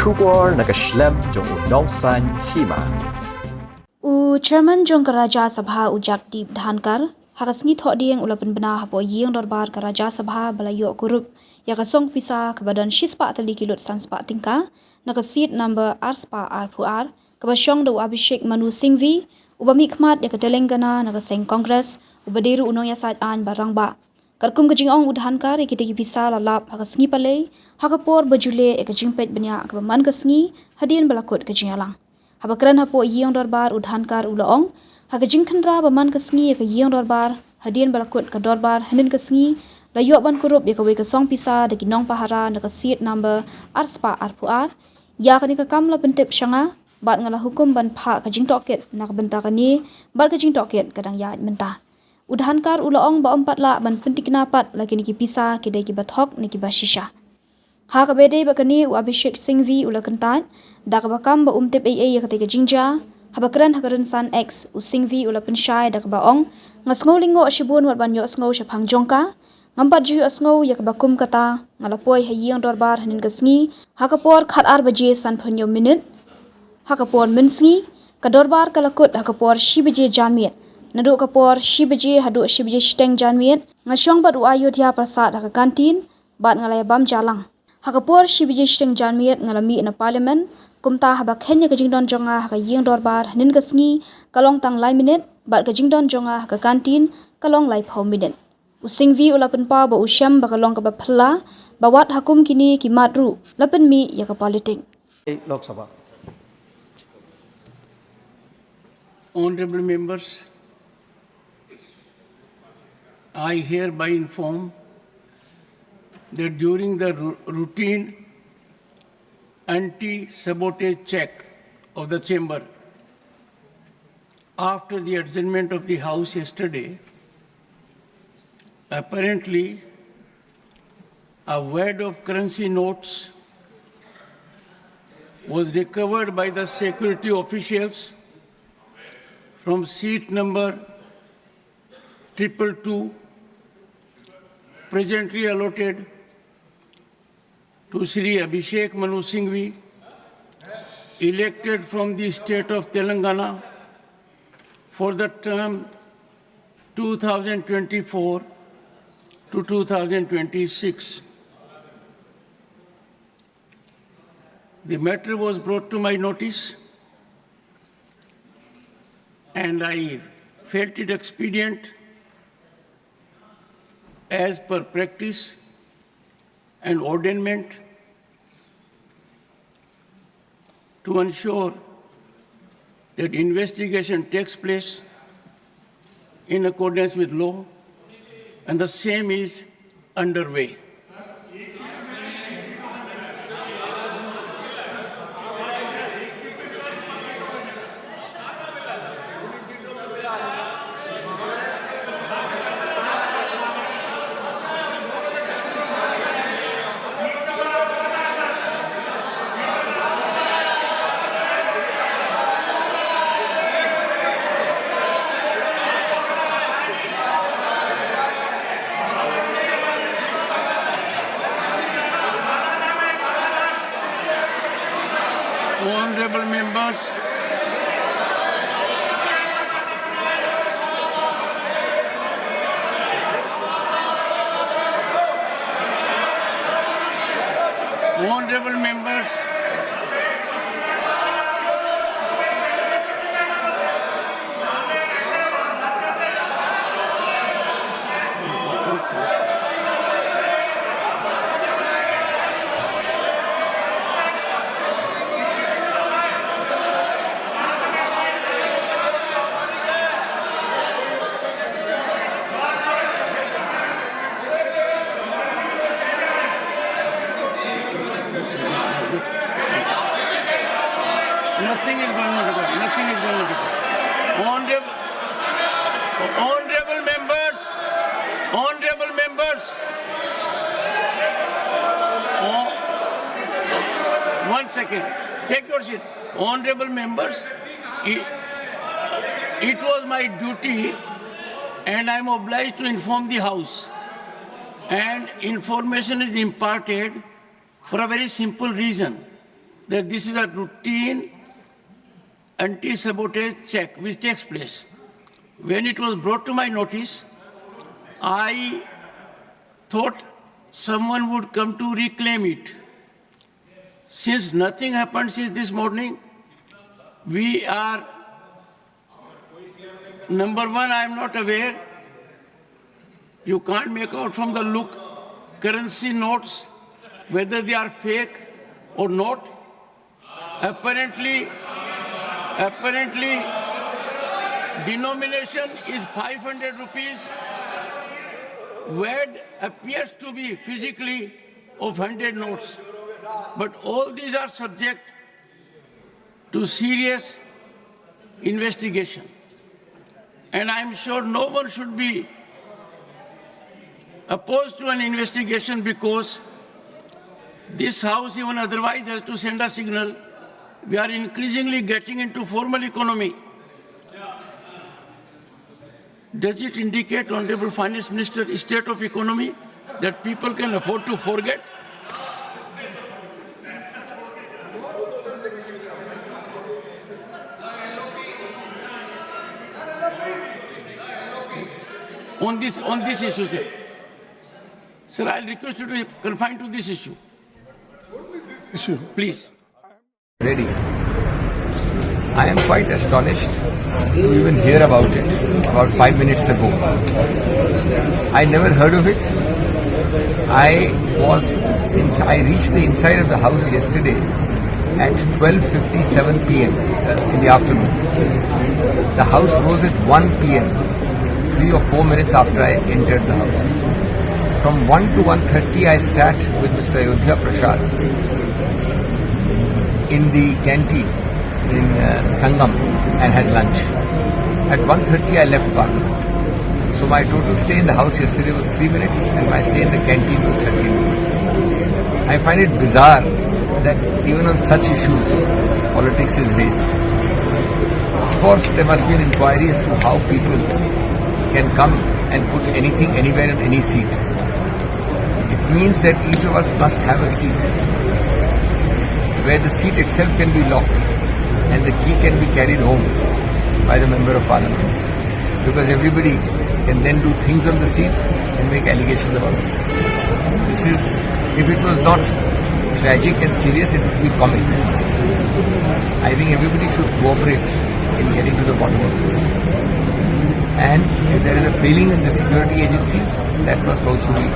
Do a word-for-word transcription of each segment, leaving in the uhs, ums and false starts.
Khubor na ka shlem jong u nongsaiñ hima. U Chairman jong ka Rajya Sabha u Jagdeep Dhankhar, ha ka sngi Thohdieng u la pynbna hapoh ïing dorbar ka Rajya Sabha ba la ïoh kurup ïa ka song pisa kaba don shispah tylli ki lut sanspah tyngka, na ka seat number arspah arphew ar, kaba shong da u Abhishek Manu Singhvi, uba mihkhmat ïa ka Telangana na ka seng Congress, uba dei ruh u nongïasaid aiñ ba rangbah. Katkum ka jingong u Dhankhar, ïa kita ki pisa la lap ha ka sngi Palei, ha ka por ba ju leh ïa ka jingpeit bniah kaba man ka sngi, hadien ba la kut ka jingïalang. Haba kren hapoh ïing dorbar u Dhankhar u la ong, ha ka jingkhynra ba man ka sngi ïa ka ïing dorbar, hadien ba la kut ka dorbar hynnin ka sngi, la ïoh ban kurup ïa kawei ka song pisa da ki nongpahara na ka seat number arspah arphew ar. Ïa kane ka kam la pyntip sha nga, bad nga la hukum ban phah ka jingtohkit na ka bynta kane, bad ka jingtohkit ka dang ïaid mynta. U Dhankhar u la ong ba ym pat lah ban pyntikna pat la kine ki pisa ki dei kiba thok ne kiba shisha. Ha kaba ïadei bad kane, u Abhishek Singhvi u la kyntait da kaba kam ba um tip ei ei ïa katei ka jingjia. Haba kren ha ka rynsan X, u Singhvi u la pynshai da kaba ong, nga sngew lyngngoh shibun wat ban ïohsngew shaphang jong ka. Ngam pat ju ïohsngew ïa kaba kum kata. Nga la poi ha ïing dorbar hynnin ka sngi ha ka por khatar baje sanphew hynñiew minit. Ha ka por mynsngi, ka dorbar ka la kut ha ka por shi baje janmiet. Naduh ka por shi baje haduh shi baje shiteng janmiet, nga shong bad u Ayodhya Prasad ha ka kantin, bad nga la ïabam ja lang. Ha ka por shi baje shiteng janmiet nga la mih na Parliament. Kumta haba kheiñ ïa ka jingdon jong nga ha ka ïing dorbar hynnin ka sngi, ka long tang lai minit, bad ka jingdon jong nga ha ka kantin ka long laiphew minit. U Singhvi u la pynpaw ba u shem ba ka long kaba phylla, ba wat ha kum kine ki mat ruh la pynmih ïa ka politik. Lok Sabha. Honorable members, I hereby inform that during the ru-, routine anti-sabotage check of the chamber, after the adjournment of the House yesterday, apparently a wad of currency notes was recovered by the security officials from seat number triple two, presently allotted to Shri Abhishek Manu Singhvi, elected from the state of Telangana for the term two thousand twenty-four to two thousand twenty-six. The matter was brought to my notice, and I felt it expedient, as per practice and ordainment, to ensure that investigation takes place in accordance with law, and the same is underway. Honorable members, honorable members, nothing is going on. Nothing is going on. Honorable, honorable members, honorable members. Oh, one second. Take your seat. Honorable members, it, it was my duty, and I am obliged to inform the House. And information is imparted for a very simple reason. that this is a routine anti-sabotage check which takes place. When it was brought to my notice, I thought someone would come to reclaim it. Since nothing happened since this morning, we are, number one, I am not aware. You can't make out from the look, currency notes, whether they are fake or not. Apparently, apparently, denomination is five hundred rupees. Word appears to be physically of hundred notes. But all these are subject to serious investigation. And I'm sure no one should be opposed to an investigation, because this House, even otherwise, has to send a signal. We are increasingly getting into formal economy. Does it indicate, Honorable Finance Minister, state of economy that people can afford to forget? On this, on this issue, sir. Sir, I'll request you to confine to this issue. Issue. Please. Ready. I am quite astonished to even hear about it about five minutes ago. I never heard of it. I was ins- I reached the inside of the house yesterday at twelve fifty-seven p m, uh, in the afternoon. The house rose at one p m, three or four minutes after I entered the house. From one to one thirty, I sat with Mister Ayodhya Prasad in the canteen in, uh, Sangam and had lunch. At one thirty, I left Parliament. So my total stay in the house yesterday was three minutes, and my stay in the canteen was thirty minutes. I find it bizarre that even on such issues, politics is raised. Of course, there must be an inquiry as to how people can come and put anything anywhere in any seat. It means that each of us must have a seat where the seat itself can be locked and the key can be carried home by the Member of Parliament. Because everybody can then do things on the seat and make allegations about this. This is, if it was not tragic and serious, it would be comic. I think everybody should cooperate in getting to the bottom of this. And if there is a failing in the security agencies, that must also be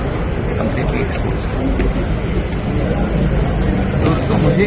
completely exposed. दोस्तों, मुझे